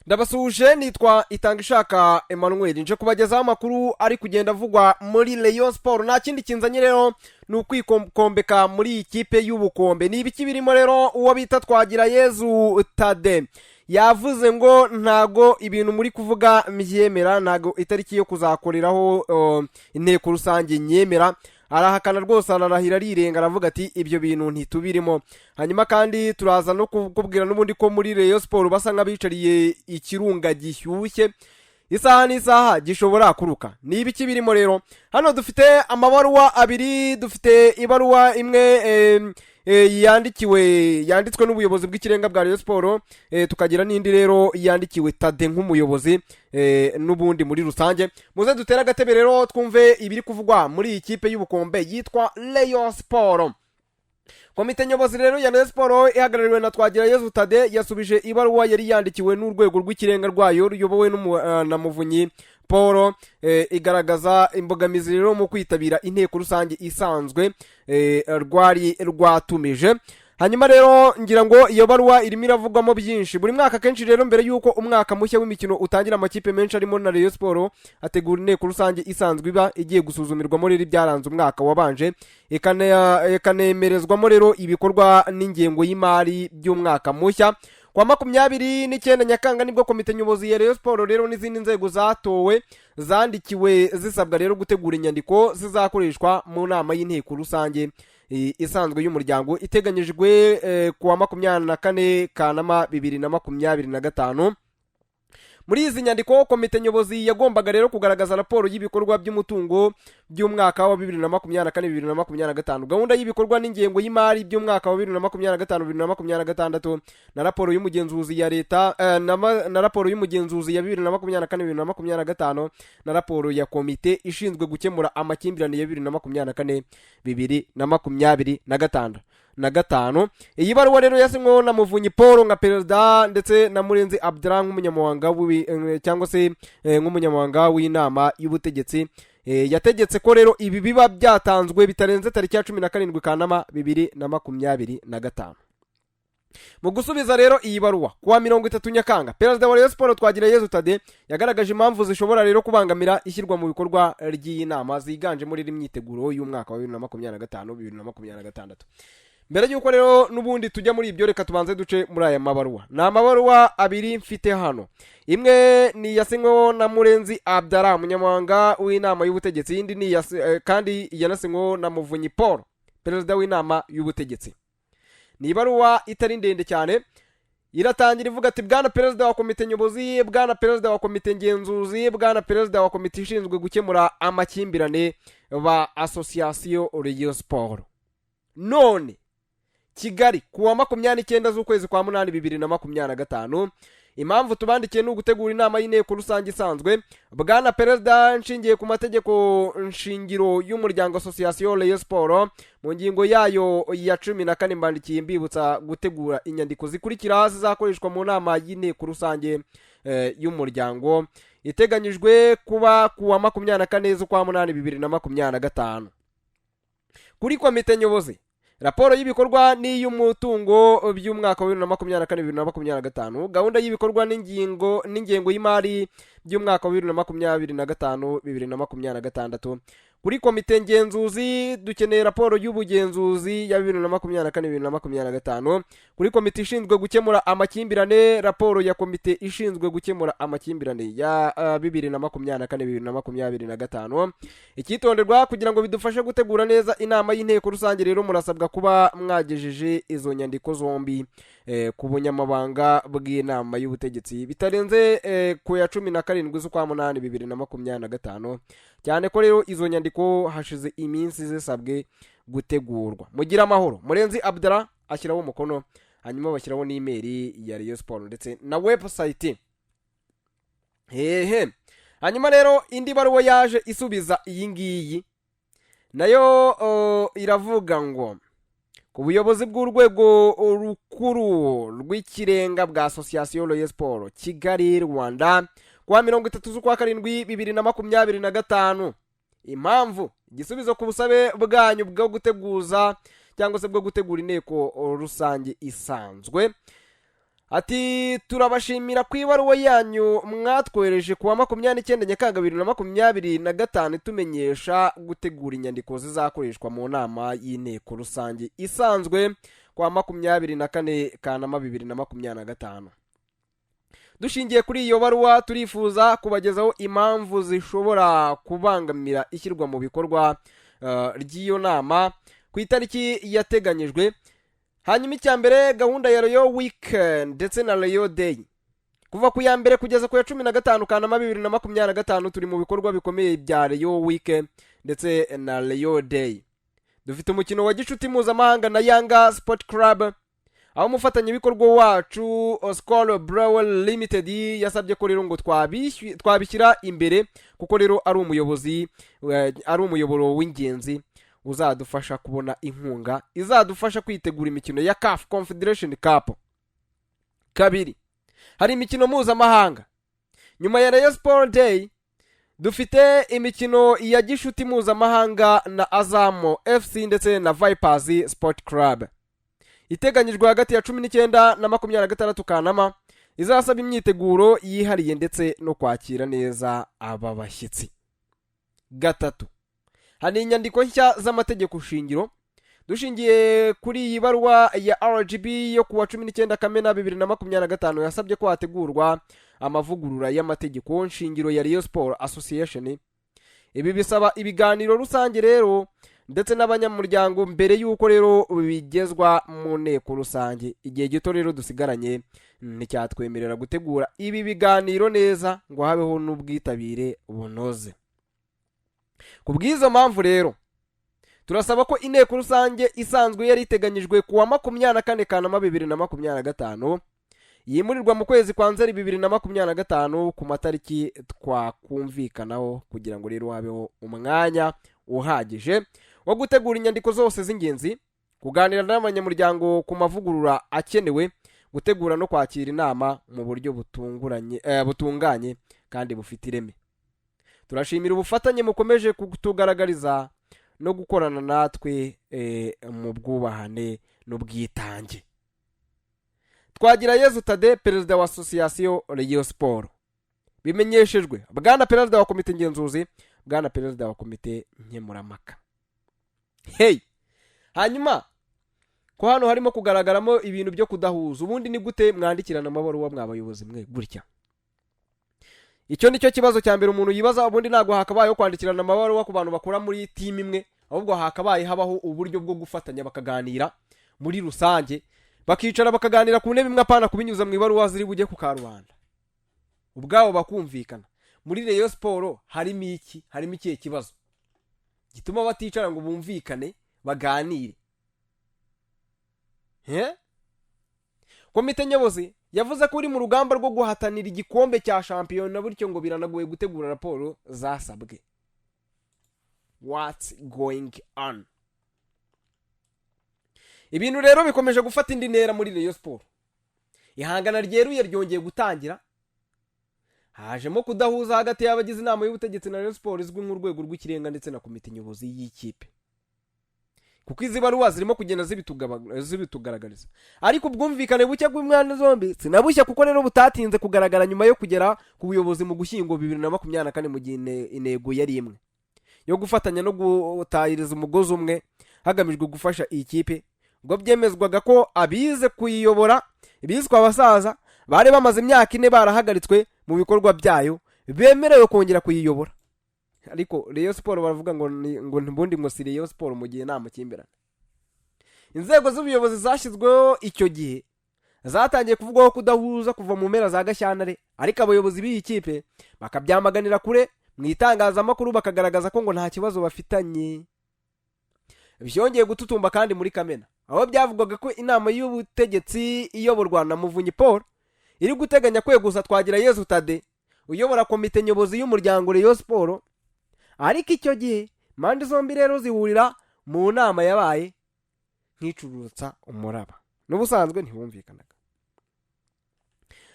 Ndabasuhuje, nitwa Itanga Ishaka Emmanuel, nje kubagezaho amakuru ari kugenda avugwa muri Rayon Sport. Nta kindi kinzanye rero, ni ukwikombeka muri iyi kipe y'ubukombe. Ni ibiki birimo rero? Uwo bita Twagira Yezu Tade yavuze ngo ntago ibintu muri kuvuga mbyemera, ntago itariki yo kuzakoreraho inteko rusange nyemera. Arahakana rwose, ararahira, arirenga, aravuga ati ibyo bintu ntitubirimo. Hanyuma kandi turaza no kukubwira n'ubundi ko muri Rayon Sport basa nk'abicariye ikirunga gishyushye, isaha n'isaha gishobora kuruka. Ni ibiki birimo rero? Hano dufite amabaruwa abiri. Dufite ibaruwa imwe yandikiwe, yanditswe n'ubuyobozi bw'ikirenga bwa Rayon Sport, tukagira n'indi rero yandikiwe Tade nk'umuyobozi n'ubundi muri rusange. Muze dutere agatebe rero twumve ibiri kuvugwa muri iyi kipe y'ubukombe yitwa Rayon Sport. Komite nyobozi rero ya Rayon Sport ihagarariwe na Twagirayezu Tade yasubije ibaruwa yari yandikiwe n'urwego rw'ikirenga rwayo ruyobowe na Muvunyi Paul, igaragaza imbogamizi rero mu kwitabira inteko rusange isanzwe rwari rwatumije. Hanyuma rero ngira ngo iyo baruwa irimo iravugwamo byinshi. Buri mwaka kenshi rero, mbere y'uko umwaka mushya w'imikino utangira, amakipe menshi arimo na Rayon Sport ategura inteko rusange isanzwe iba igiye gusuzumirwamo rero ibyaranze umwaka wabanje, ikanemerezwamo rero ibikorwa n'ingengo y'imari by'umwaka mushya. Kwa 29 Nyakanga nibwo komite nyobozi ya Rayon Sport rero n'izindi nzego zatowe zandikiwe zisabwa rero gutegura inyandiko zizakoreshwa mu nama y'inteko rusange isanzwe y'umuryango iteganyijwe kuwa 24 Kanama 2025. Muri izi nyandiko, komite nyobozi yagombaga rero kugaragaza raporo y'ibikorwa by'umutungo by'umwaka wa 2024, 2025, gahunda y'ibikorwa n'ingengo y'imari by'umwaka wa 2025, 2026, na raporo y'umugenzuzi ya leta na raporo y'umugenzuzi ya 2024, 2025, na raporo ya komite ishinzwe gukemura amakimbirane ya 2024, 2025 na gatanu. Iyi baruwa rero yasinyweho na Muvunyi Paul nka perezida ndetse na Murenzi Abdallah nk'umunyamabanga cyangwa se nk'umunyamabanga w'inama y'ubutegetsi. Yategetse ko rero ibi biba byatanzwe bitarenze tariki ya 17 Kanama 2025. Mu gusubiza rero iyi baruwa kuwa 30 Nyakanga, perezida wa Rayon Sport Twagirayezu Tade yagaragaje impamvu zishobora rero kubangamira ishyirwa mu bikorwa ry'iyi nama, ziganjemo rero imyiteguro y'umwaka wa 2025, 2026. Mbere y'uko rero n'ubundi tujya muri ibyo, reka tubanze duce muri aya mabaruwa. Ni amabaruwa abiri mfite hano. Imwe ni iyasinyweho na Murenzi Abdallah, umunyamabanga w'inama y'ubutegetsi, indi ni kandi yanasinyweho na Muvunyi Paul, perezida w'inama y'ubutegetsi. Ni ibaruwa itari ndende cyane. Iratangira ivuga ati: "Bwana perezida wa komite nyobozi, bwana perezida wa komite ngenzuzi, bwana perezida wa komite ishinzwe gukemura amakimbirane ba Association Rayon Sport." None Kigali, kuwa 29 z'ukwezi kwa munani 2025. Impamvu tubandikiye ni ugutegura inama y'inteko rusange isanzwe. Bwana perezida, nshingiye ku mategeko nshingiro y'umuryango Association Rayon Sport mu ngingo yayo ya 14, mbandikiye mbibutsa gutegura inyandiko zikurikira zizakoreshwa mu nama y'inteko rusange y'umuryango iteganyijwe kuba kuwa 24 z'ukwa munani 2025. Kuri komite nyobozi, raporo y'ibikorwa n'iy'umutungo by'umwaka wa 2024, 2025, gahunda y'ibikorwa n'ingengo y'imari by'umwaka wa 2025, 2026. Kuri komite ngenzuzi, dukeneye raporo y'ubugenzuzi ya 2024, 2025. Kuri komite ishinzwe gukemura amakimbirane, raporo ya komite ishinzwe gukemura amakimbirane ya 2024, 2025. Icyitonderwa: kugira ngo bidufashe gutegura neza inama y'inteko rusange rero, murasabwa kuba mwagejeje izo nyandiko zombi ku bunyamabanga bw'inama y'ubutegetsi bitarenze ku ya 17 z'ukwa munani 2025, cyane ko rero izo nyandiko hashize iminsi zisabwe gutegurwa. Mugire amahoro. Murenzi Abdallah ashyiraho umukono, hanyuma bashyiraho n'imeri ya Rayon Sport ndetse na website hehe. Hanyuma rero indi baruwa yaje isubiza iyi ngiyi nayo iravuga ngo: "Ku buyobozi bw'urwego rukuru rw'ikirenga bwa Association Rayon Sport, Kigali, Rwanda, kuwa 30 z'ukwa karindwi 2025. Impamvu: igisubizo ku busabe bwanyu bwo guteguza cyangwa se bwo gutegura inteko rusange isanzwe." Ati: "Turabashimira ku ibaruwa yanyu mwatwohereje ku wa 29 Nyakanga 2025, itumenyesha gutegura inyandiko zizakoreshwa mu nama y'inteko rusange isanzwe ku wa 24 Kanama 2025. Dushingiye kuri iyo baruwa, turifuza kubagezaho impamvu zishobora kubangamira ishyirwa mu bikorwa ry'iyo nama ku itariki yateganyijwe." Hanyuma icya mbere, gahunda ya Rayon Week ndetse na Rayon Day. Kuva ku ya 1 kugeza ku ya 15 Kanama 2025, turi mu bikorwa bikomeye bya Rayon Week ndetse na Rayon Day. Dufite umukino wa gicuti mpuzamahanga na Yanga Sport Club, aho umufatanyabikorwa wacu Skol Brewery Limited yasabye ko rero ngo twabishyira imbere, kuko rero ari umuyobozi ari umuyoboro w'ingenzi uzadufasha kubona inkunga izadufasha kwitegura imikino ya CAF Confederation Cup. Kabiri, hari imikino mpuzamahanga. Nyuma ya Rayon Sport Day, dufite imikino ya gishuti mpuzamahanga na Azam FC ndetse na Vipers Sport Club, iteganyijwe hagati ya 19 na 26 Kanama, izasaba imyiteguro yihariye ndetse no kwakira neza aba bashyitsi. Gatatu, hari inyandiko nshya z'amategeko shingiro. Dushingiye kuri iyi baruwa ya RGB yo kuwa 19 Kamena 2025, yasabye ko hategurwa amavugurura y'amategeko shingiro ya Rayon Sport Association. Ibi bisaba ibiganiro rusange rero ndetse n'abanyamuryango mbere y'uko rero bigezwa mu nteko rusange. Igihe gito rero dusigaranye nticyatwemerera gutegura ibi biganiro neza ngo habeho n'ubwitabire bunoze. Ku bw'izo mpamvu rero, turasaba ko inteko rusange isanzwe yari iteganyijwe ku wa 24 Kanama 2025 yimurirwa mu kwezi kwa Nzeri 2025, ku matariki twakumvikanaho, kugira ngo rero habeho umwanya uhagije wo gutegura inyandiko zose z'ingenzi, kuganira n'abanyamuryango ku mavugurura akenewe, gutegura no kwakira inama mu buryo butunguranye butunganye kandi bufite ireme. Turashimira ubufatanye mukomeje kutugaragariza no gukorana natwe mu bwubahane n'ubwitange. Twagirayezu Tade, perezida wa Association Rayon Sport. Bimenyeshejwe bwana perezida wa komite ngenzuzi, bwana perezida wa komite nkemurampaka. Hey, hanyuma ko hano harimo kugaragaramo ibintu byo kudahuza, ubundi ni gute mwandikirana amabaruwa mwa bayobozi mwe gutya? Icyo ni cyo kibazo cya mbere umuntu yibaza. Ubundi ntabwo hakabayeho kwandikirana amabaruwa ku bantu bakora muri team imwe, ahubwo hakabaye habaho uburyo bwo gufatanya, bakaganira muri rusange, bakicara bakaganira ku ntebe imwe, apana kubinyuza mu ibaruwa ziri bujye ku karubanda, ubwabo bakumvikana. Muri Rayon Sport harimo iki? Harimo ikihe kibazo gituma baticara ngo bumvikane, baganire? He? Komite nyobozi yavuze ko uri mu rugamba rwo guhatanira igikombe cya shampiyona, bityo ngo biranagoye gutegura raporo zasabwe. What's going on? Ibintu rero bikomeje gufata indi ntera muri Rayon Sport. Ihangana ryeruye ryongeye gutangira, hajemo kudahuza hagati y'abagize inama y'ubutegetsi na Rayon Sport izwi nk'urwego rw'ikirenga ndetse na komite nyobozi y'ikipe, kuko izi baruwa zirimo kugenda zibitugaragariza. Ariko ubwumvikane buke bw'impande zombi sinabushya, kuko rero butatinze kugaragara nyuma yo kugera ku buyobozi mu Gushyingo 2024, mu gihe intego yari imwe yo gufatanya no gutahiriza umugozi umwe hagamijwe gufasha iyi kipe, ubwo byemezwaga ko abize kuyiyobora bizwe abasaza bari bamaze imyaka 4 barahagaritswe mu bikorwa byayo bemerewe kongera kuyiyobora. Ariko Rayon Sport baravuga ngo ngo ntibundi ngo si Rayon Sport mu gihe nta makimbirane. Inzego z'ubuyobozi zashyizweho icyo gihe zatangiye kuvugwaho kudahuza kuva mu mpera za Gashyantare, ariko abayobozi b'iyi kipe bakabyamaganira kure mu itangazamakuru, bakagaragaza ko ngo nta kibazo bafitanye. Byongeye gututumba kandi muri Kamena, aho byavugwaga ko inama y'ubutegetsi iyoborwa na Muvunyi Paul iri guteganya kweguza Twagirayezu Tade uyobora komite nyobozi y'umuryango Rayon Sport. Ariko icyo gihe impande zombi rero zihurira mu nama yabaye nk'icururutsa umuraba, n'ubusanzwe ntibumvikanaga.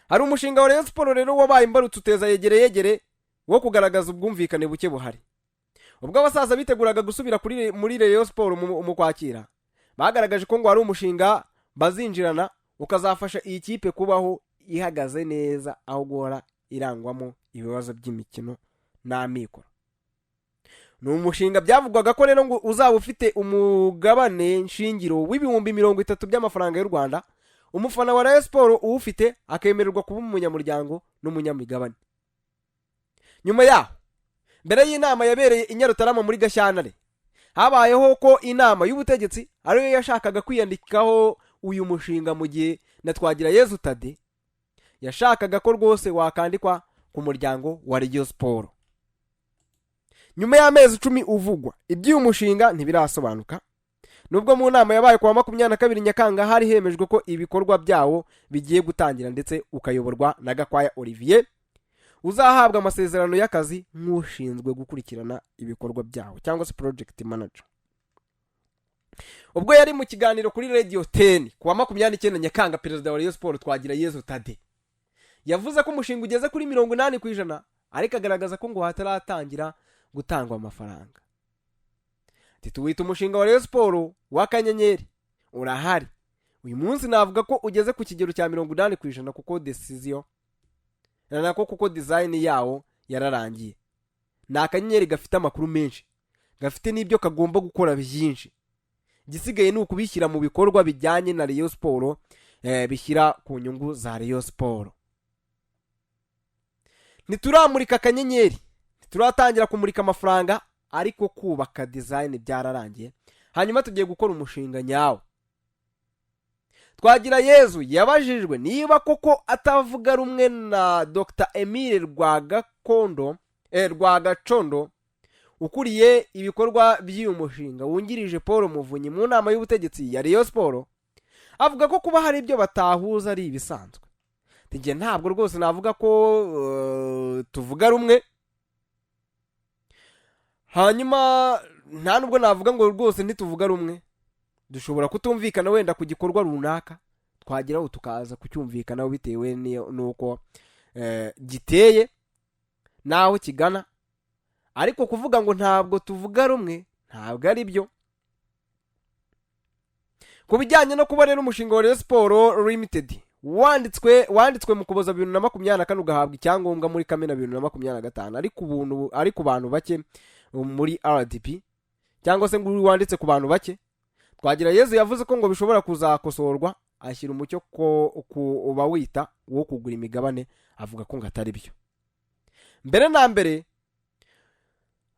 Hari umushinga wa Rayon Sport rero wabaye imbarutso uteza yegere yegere wo kugaragaza ubwumvikane buke buhari. Ubwo abasaza biteguraga gusubira muri Rayon Sport mu Kwakira, bagaragaje ko ngo hari umushinga bazinjirana. ukazafasha iyi kipe kubaho ihagaze neza, aho guhora irangwamo ibibazo by'imikino n'amikoro. Ni umushinga byavugwaga ko rero ngo uzaba ufite umugabane nshingiro w'30,000 by'amafaranga y'u Rwanda. Umufana wa Rayon Sport uwufite akemererwa kuba umunyamuryango n'umunyamigabane. Nyuma yaho, mbere y'inama yabereye i Nyarutarama muri Gashyantare, habayeho ko inama y'ubutegetsi ariyo yashakaga kwiyandikaho uyu mushinga, mu gihe na Twagirayezu Tade yashakaga ko rwose wakandikwa ku muryango wa Rayon Sport. Nyuma y'amezi 10 uvugwa, iby'uyu mushinga ntibirasobanuka, nubwo mu nama yabaye ku wa 22 Nyakanga hari hemejwe ko ibikorwa byawo bigiye gutangira, ndetse ukayoborwa na Gakwaya Olivier uzahabwa amasezerano y'akazi nk'ushinzwe gukurikirana ibikorwa byawo, cyangwa se project manager. Ubwo yari mu kiganiro kuri Radio 10 ku wa 29 Nyakanga, perezida wa Rayon Sport Twagirayezu Tade yavuze ko umushinga ugeze kuri 80%, ariko agaragaza ko ngo hataratangira gutangwa amafaranga. Ati: "Tuwita umushinga wa Rayon Sport w'akanyenyeri, urahari. Uyu munsi navuga ko ugeze ku kigero cya 80%, kuko decision nako kuko design yawo yararangiye. Ni akanyenyeri gafite amakuru menshi, gafite n'ibyo kagomba gukora byinshi. Igisigaye ni ukubishyira mu bikorwa bijyanye na Rayon Sport, bishyira ku nyungu za Rayon Sport. Ntituramurika akanyenyeri, ntituratangira kumurika amafaranga, ariko kubaka design byararangiye, hanyuma tugiye gukora umushinga nyawo." Twagirayezu yabajijwe niba koko atavuga rumwe na Dr Emile Rwagakondo, Rwagacondo, ukuriye ibikorwa by'uyu mushinga wungirije Paul Muvunyi mu nama y'ubutegetsi ya Rayon Sport, avuga ko kuba hari ibyo batahuza ari ibisanzwe. Njye ntabwo rwose navuga ko tuvuga rumwe, hanyuma nta nubwo navuga ngo rwose ntituvuga rumwe. Dushobora kutumvikana wenda ku gikorwa runaka, twageraho tukaza kucyumvikanaho bitewe n'uko giteye n'aho kigana, ariko kuvuga ngo ntabwo tuvuga rumwe ntabwo ari byo." Ku bijyanye no kuba rero umushinga wa Rayon Sport Limited wanditswe mu Kuboza 2024, ugahabwa icyangombwa muri Kamena 2025, ariko ubuntu ari ku bantu bake muri RDB, cyangwa se ngo wanditse ku bantu bake, Twagirayezu yavuze ko ngo bishobora kuzakosorwa, ashyira umucyo ko ku bawita wo kugura imigabane, avuga ko ngo atari byo. Mbere na mbere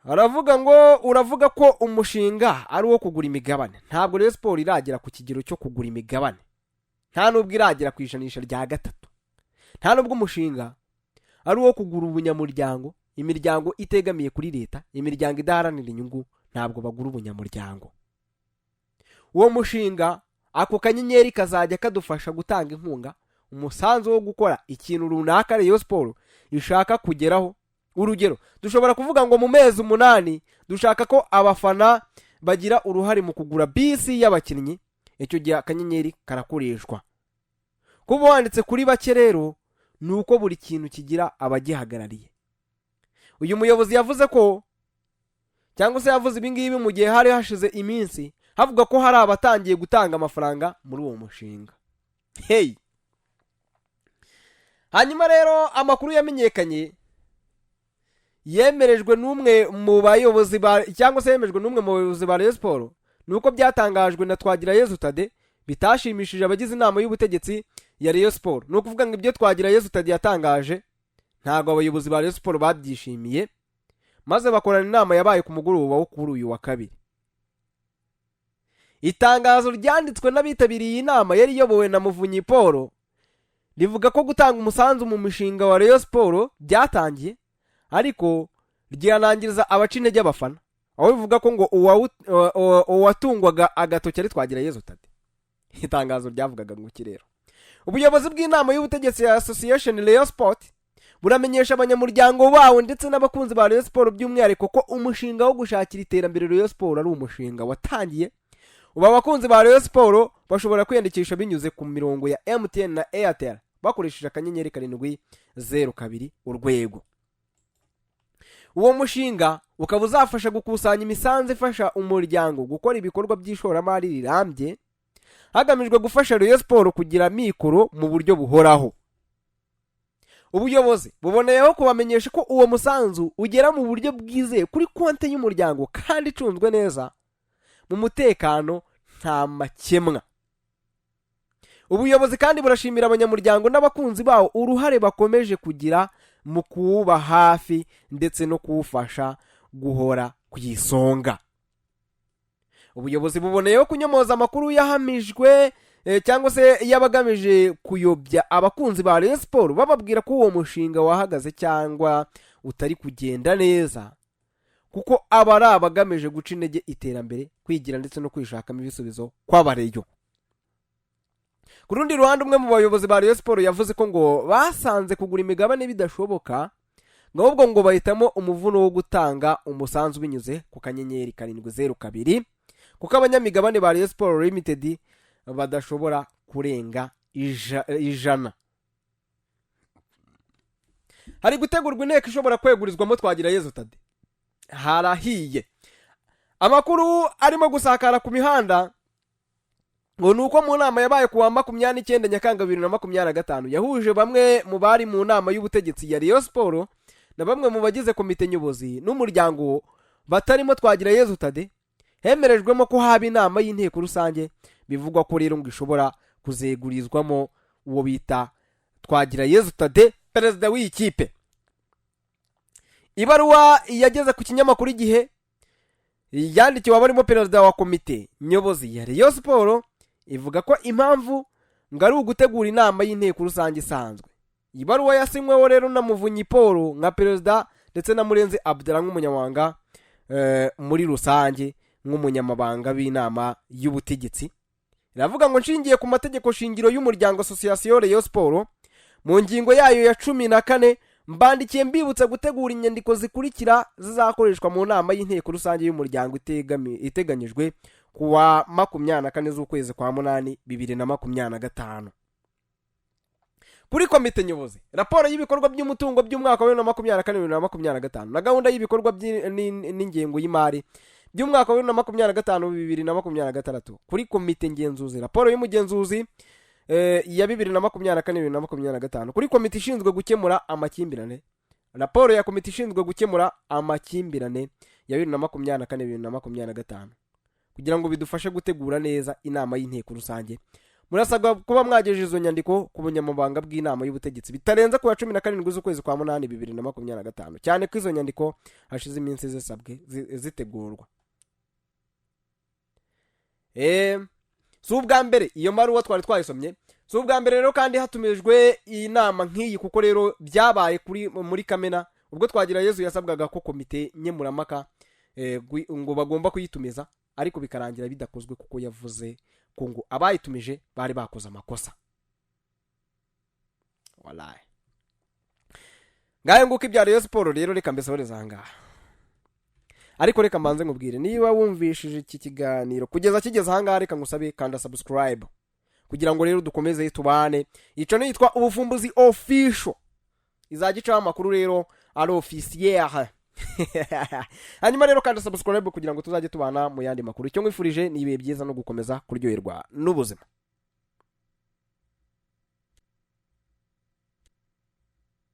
aravuga ngo uravuga ko umushinga ari uwo kugura imigabane. Ntabwo Rayon Sport iragera ku kigero cyo kugura imigabane, nta nubwo iragera ku ijanisha rya gatatu, nta nubwo umushinga ari uwo kugura ubunyamuryango. Imiryango itegamiye kuri leta, imiryango idaharanira inyungu, ntabwo bagura ubunyamuryango. Uwo mushinga, ako kanyenyeri kazajya kadufasha gutanga inkunga, umusanzu wo gukora ikintu runaka Rayon Sport ishaka kugeraho. Urugero, dushobora kuvuga ngo mu mezi 8 dushaka ko abafana bagira uruhare mu kugura bisi y'abakinnyi. Icyo gihe akanyenyeri karakoreshwa. Kuba wanditse kuri bake rero ni uko buri kintu kigira abagihagarariye." Uyu muyobozi yavuze ko, cyangwa se yavuze ibi ngibi mu gihe hari hashize iminsi havuga ko hari abatangiye gutanga amafaranga muri uwo mushinga. Hey, hanyuma rero amakuru yamenyekanye yemerejwe n'umwe mu bayobozi ba, cyangwa se yemejwe n'umwe mu bayobozi ba Rayon Sport, ni uko byatangajwe na Twagirayezu Tade bitashimishije abagize inama y'ubutegetsi ya Rayon Sport. Ni ukuvuga ngo ibyo Twagirayezu Tade yatangaje ntabwo abayobozi ba Rayon Sport babyishimiye, maze bakorana inama yabaye ku mugoroba wo kuri uyu wa kabiri. Itangazo ryanditswe n'abitabiriye iyi nama yari iyobowe na Muvunyi Paul rivuga ko gutanga umusanzu mu mushinga wa Rayon Sport byatangiye, ariko ryihanangiriza abaca intege abafana, aho bivuga ko ngo uwatungwaga agatoki ari Twagirayezu Tade. Itangazo ryavugaga ngo iki rero? "Ubuyobozi bw'inama y'ubutegetsi ya Association Rayon Sport buramenyesha abanyamuryango bawo ndetse n'abakunzi ba Rayon Sport by'umwihariko ko umushinga wo gushakira iterambere Rayon Sport ari umushinga watangiye. Ubu abakunzi ba Rayon Sport bashobora kwiyandikisha binyuze ku mirongo ya MTN na Airtel bakoresheje *702#. Uwo mushinga ukaba uzafasha gukusanya imisanzu ifasha umuryango gukora ibikorwa by'ishoramari rirambye." hagamijwe gufasha Rayon Sport kugira mikoro mu buryo buhoraho. Ubuyobozi buboneyeho kubamenyesha ko uwo musanzu ugera mu buryo bwizewe kuri konti y'umuryango kandi icunzwe neza mu mutekano, nta makemwa. Ubuyobozi kandi burashimira abanyamuryango n'abakunzi bawo uruhare bakomeje kugira mu kuwuba hafi ndetse no kuwufasha guhora ku isonga. Ubuyobozi buboneyeho kunyomoza amakuru yahamijwe cyangwa se y'abagamije kuyobya abakunzi ba Rayon Sport, bababwira ko uwo mushinga wahagaze cyangwa utari kugenda neza, kuko aba ari abagamije guca intege iterambere, kwigira ndetse no kwishakamo ibisubizo kw'Abareyo. Ku rundi ruhande, umwe mu bayobozi ba Rayon Sport yavuze ko ngo basanze kugura imigabane bidashoboka, ngo ahubwo ngo bahitamo umuvuno wo gutanga umusanzu binyuze ku *702, kuko abanyamigabane ba Rayon Sport Limited badashobora kurenga 100. Hari gutegurwa inteko ishobora kwegurizwamo Twagirayezu Tade. Harahiye. Amakuru arimo gusakara ku mihanda ngo ni uko mu nama yabaye ku wa 29 Nyakanga 2025, yahuje bamwe mu bari mu nama y'ubutegetsi ya Rayon Sport na bamwe mu bagize komite nyobozi n'umuryango batarimo Twagirayezu Tade, hemerejwemo ko haba inama y'inteko rusange. Bivugwa ko rero ngo ishobora kuzegurizwamo uwo bita Twagirayezu Tade, perezida w'iyi kipe. Ibaruwa yageze ku kinyamakuru Igihe, yandikiwe abarimo perezida wa komite nyobozi ya Rayon Sport, ivuga ko impamvu ngo ari ugutegura inama y'inteko rusange isanzwe. Iyi baruwa yasinyweho rero na Muvunyi Paul nka perezida ndetse na Murenzi Abdallah nk'umunyamabanga muri rusange, nk'umunyamabanga w'inama y'ubutegetsi. Iravuga ngo: "Nshingiye ku mategeko shingiro y'umuryango Association Rayon Sport mu ngingo yayo ya 14, mbandikiye mbibutsa gutegura inyandiko zikurikira zizakoreshwa mu nama y'inteko rusange y'umuryango iteganyijwe ku wa 24 z'ukwezi kwa munani 2025. Kuri komite nyobozi, raporo y'ibikorwa by'umutungo by'umwaka wa 2024, 2025 na gahunda y'ibikorwa n'ingengo y'imari by'umwaka wa 2025, 2026. Kuri komite ngenzuzi, raporo y'umugenzuzi ya 2024, 2025. Kuri komite ishinzwe gukemura amakimbirane, raporo ya komite ishinzwe gukemura amakimbirane ya 2024, 2025. Kugira ngo bidufashe gutegura neza inama y'inteko rusange, murasabwa kuba mwagejeje izo nyandiko ku bunyamabanga bw'inama y'ubutegetsi bitarenze ku wa 17 z'ukwezi kwa munani 2025, cyane ko izo nyandiko hashize iminsi zisabwe zitegurwa." Si ubwa mbere iyo maruwa twari twayisomye, si ubwa mbere rero kandi hatumijwe inama nk'iyi, kuko rero byabaye kuri muri Kamena, ubwo Twagirayezu yasabwaga ko komite nkemurampaka ngo bagomba kuyitumiza, ariko bikarangira bidakozwe, kuko yavuze ko ngo abayitumije bari bakoze amakosa. Walayi, ngayo nguko ibya Rayon Sport. Rero reka mbisohoreze aha ngaha, ariko reka mbanze nkubwire: niba wumvishije iki kiganiro kugeza kigeze aha ngaha, reka ngusabe kanda subscribe kugira ngo rero dukomeze tubane. Ico nitwa Ubuvumbuzi Official, izajya icaho amakuru rero ari officiel. Hanyuma rero kanda subscribe kugira ngo tuzajye tubana mu yandi makuru. Icyo nkwifurije ni ibihe byiza no gukomeza kuryoherwa n'ubuzima.